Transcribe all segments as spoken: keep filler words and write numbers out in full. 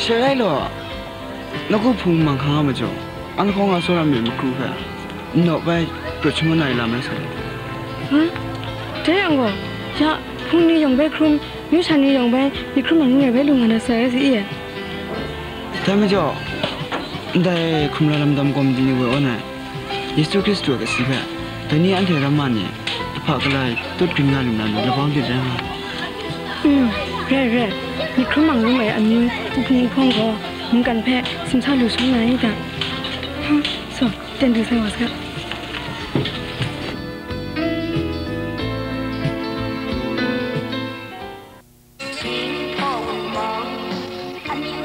She rai law, nawku hpung manghkang a majaw, an hkawng a tsawra myit makru hpe, n nawp ai, prat shangun ai lam rai sa. Hpa? Dai yang gaw, ya, hpung ni yawng bai hkrum, myu sha ni yawng bai, myit hkrum mangngu ai bai lu nga na sai rai sa i? Dai majaw, ndai hkrum la lam dam gawm di ni woi awn ai, Yesu Hkristu a kasi hpe, dai ni anhte ramma ni, ahpa galai, tut grin nga lu na ni, labau lit rai nga. Mm, rai, rai. Myit hkrum mangngu ai amyu, uhpung uhpawng gaw, mungkan hpe simsa lu shangun na i ta? Hpa, so, ten du sai wa saga.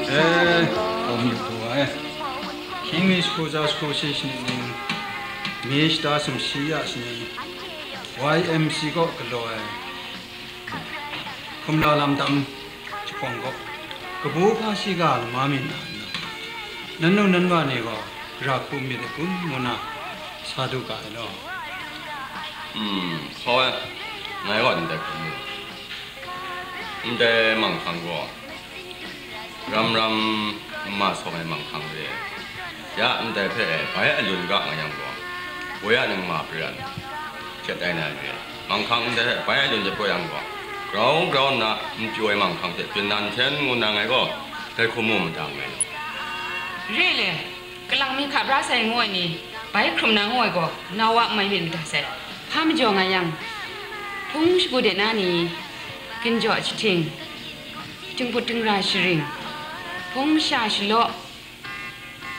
Eh, hkawm yu hku ai. Hkying mi jahku ja jahku shi shaning ning, mi shata sumshi ya shaning, Y M C kaw galaw ai, hkum la lam dam jahpawng gaw, kabu hpa shiga lama mi na nna, nan nu nan wa ni gaw ra hku myit ai kun ngu na sa du ga ai law. Hmm, hkau ai, ngai gaw ndai hkum mu. Ndai manghkang gaw, ram ram n ma sawng ai manghkang re ai. Ya ndai hpe bai alun ga nga yang gaw, woi a ningma pran hkyet ai na re ai. Manghkang ndai hpe bai alun jahpraw yang gaw, grau grau nna n pyaw ai manghkang hte byin na nhten ngu na ngai gaw, dai hkum mu mada nngai law. Re le, Kalang mi hka bra sai ngu ai ni, bai hkrum na ngu ai gaw, nau wa n mai myit mada sai. Hpa majaw nga yang, hpung shagu de na ni, ginjaw jahting, tinghput tingra sharing, hpung masha shalaw,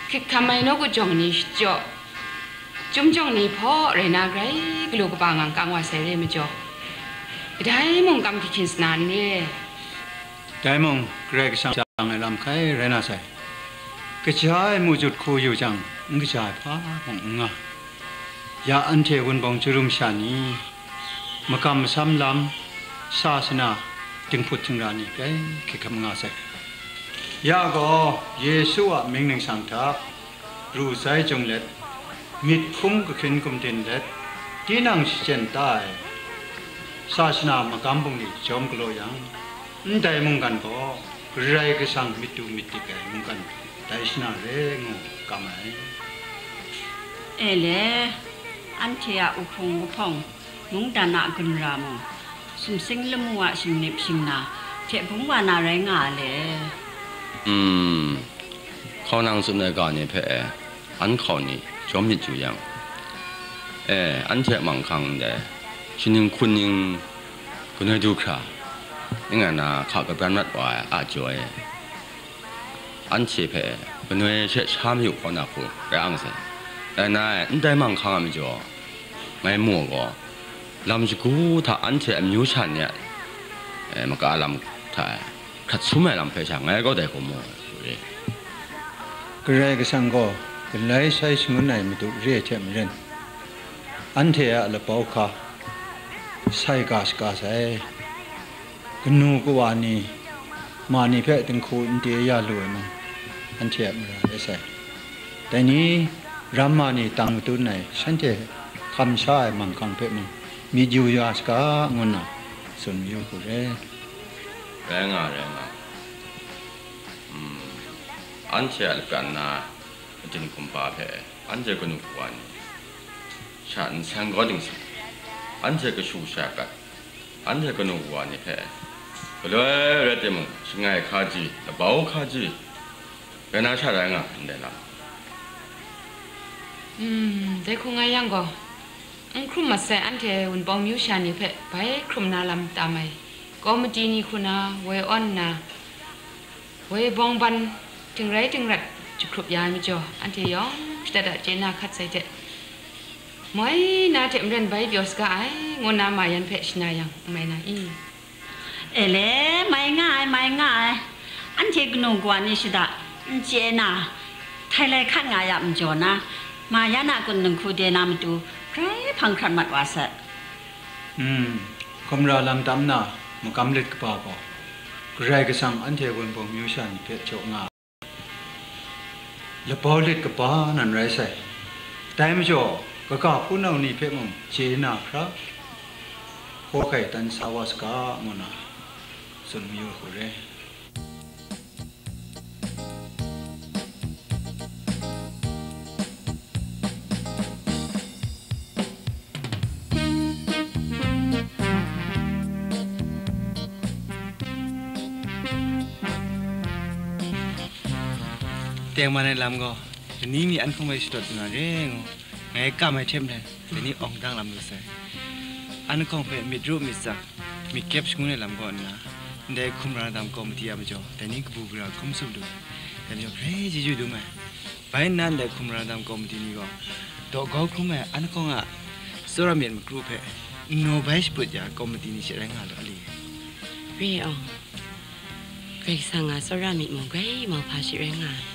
hkrit hkam ai nawku jawng ni shachyaw, chyum jawng ni hpaw rai na grai galu kaba ngang kang wa sai re majaw, kadai mung kam kahkyin sa na n re. Dai mung, Karai Kasang jang ai lam hkai rai na sai. Kaja ai mu jut hku yu jang, n kaja ai hpa mung n nga. Ya anhte wunpawng chyarum sha ni, makam masam lam, sa sana, dinghput htingra ni grai hkrit hkam nga sai. Ya gaw, Yesu a mying ningsang hta, ru sai jung let, myit hkum kahkrin gumdin let, tinang shachyen ta ai, sa sana magam bungli jawm galaw yang, ndai mungkan gaw Karai Kasang myit du myit dik ai mungkan tai shana re ngu kam ai. E le, anhte a uhpung uhpawng, mungdan a gun ra mung, sumsing lamu a shingnip shingna hte bung wa na rai nga a le? Hmm, hkaunang tsun ai ga ni hpe e, an hkau ni jawm myit yu yang, e, anhte a manghkang ndai, shaning hkuning, ganoi du hkra, ning ai na hka kabran mat wa ai a jaw e. Anhte hpe ganoi she sha mayu kau na hku rai ang sai. Dai na e, ndai manghkang a majaw, ngai mu gaw, lam shagu hta anhte amyu sha ni a, e, maka lam hta e, hkrat sum ai lam hpe sha, ngai gaw dai hku mu ai hku re. Karai Kasang gaw galai sai shangun ai Madu re ai hte maren, anhte a lapau hka sai ga shaga sai. Kanu kawa ni, ma ni hpe dinghku n de ya lu ai mung, anhte a mara rai sai. Dai ni, ramma ni tang madun ai shanhte hkam sha ai manghkang hpe mung myit yu ya saga, ngu nna tsun mayu hku re. Rai nga, rai nga. Hmm. Anhte a lapran na matin kumba hpe anhte kanu kawa ni sha n seng kau ding se. Anhte kashu sha kat, anhte kanu kawa ni hpe galoi rai timung, shangai hkaji, labau hkaji, rai na sha rai nga ndai lam. Hmm, dai hku nga yang gaw, n hkrum masai anhte wunpawng myu sha ni hpe bai hkrum na lam tam ai, komiti ni hku na woi awn nna, woi bawng ban, ting rai ting rat jahkrup ya ai majaw, anhte yawng shada da chye na hkat sai hte, moi na hte maren bai pyaw saga ai, ngu na ma yan hpe shana yang, n mai na i? E le, mai nga ai, mai nga ai. Anhte kanu kawa ni shada n chye na, htai lai hkat nga ya majaw na, ma yan a kun dinghku de na matu, grai hpang hkrat mat wa sai. Hmm, hkumra lam tam na magam lit kaba gaw, Karai Kasang anhte wunpawng myu sha ni hpe jaw nga ai, labau lit kaba nan rai sai. Dai majaw, kaga hpunau ni hpe mung chye na hkra, hkaw hkai dan sa wa saga, ngu na tsun mayu hku re. Tengman ai lam gaw, lani mi an hkawng hpe shadawt lu na re ngu, ngai kam ai hte maren, dai ni awng dang lam lu sai. An hkawng hpe myit ru myit tsang, myit kyep shangun ai lam kaw nna, ndai hkum ra dam komiti a majaw, dai ni kabu gara hkrum tsup lu ai. Dai majaw grai chyeju dum ai. Bai nna ndai hkum ra dam komiti ni gaw, daw grau hkrum ai an hkawng a tsawra myit makru hpe, nnaw bai shaput ya komiti ni she rai nga lu a li? Re aw. Karai Kasang a tsawra myit mung grai mauhpa shi rai nga ai.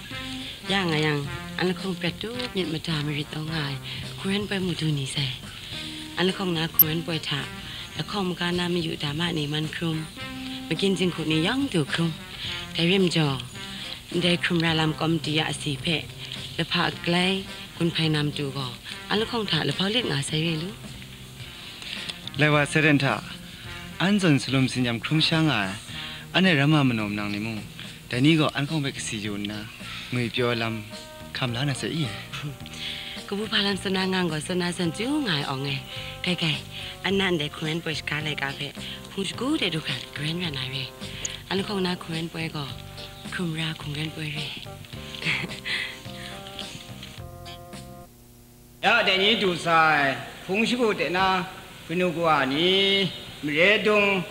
Ya nga yang, an lahkawng prat tup myit mada marit taw nga ai hkungran poi mu du ni sai. An lahkawng na hkungran poi hta, lahkawng maga na mayu dama ni man hkrum, magyin jinghku ni yawng du hkrum. Dai rim jaw, ndai hkrum ra lam komiti a asi hpe, lahpa galai gun hpai na matu gaw, an lahkawng hta lahpau lit nga sai re lu. Lai wa, Seren hta, an zawn salum sinyam hkrum sha nga ai, an e rama manaw manang ni mung, dai ni gaw an hkawng hpe kasi yu nna, ngwi pyaw lam hkam la na sai i? Kabu hpa lam tsun na ngang gaw tsun na zawn chyu nga ai awng e. Kai kai, an na ndai hkungran poi shaga laika hpe hpung shagu de du hkra garen ran ai re. An lahkawng na hkungran poi gaw hkrum ra hkungran poi re. Ya, dai ni du sa ai hpung shagu de na kanu kawa ni, mare dung,